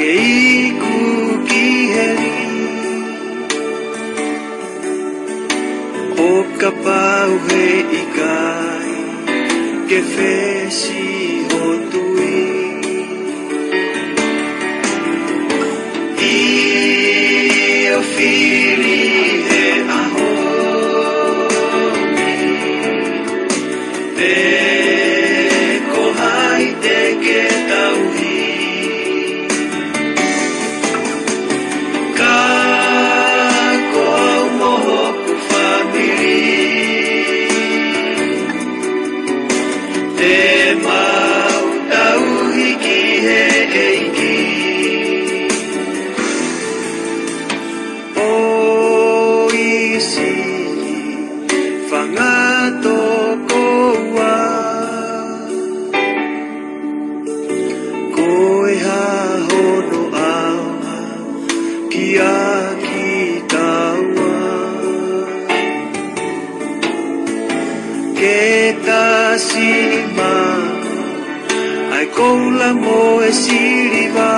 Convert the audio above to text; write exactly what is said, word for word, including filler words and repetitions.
Ke iku ki heli, ʻo kapau he ʻikai ke fesi ho tui. ʻIo, fili he ʻaho ni pe ko hai te ke tauhi. Ka ko au mo hoku fāmili, te mau tauhi ki he ʻEiki. ʻO ʻi Sili, fanga tokoua, ko e hā hono ʻaonga kia kitaua? Ke ta siʻi maʻu ʻa e koula mo e siliva.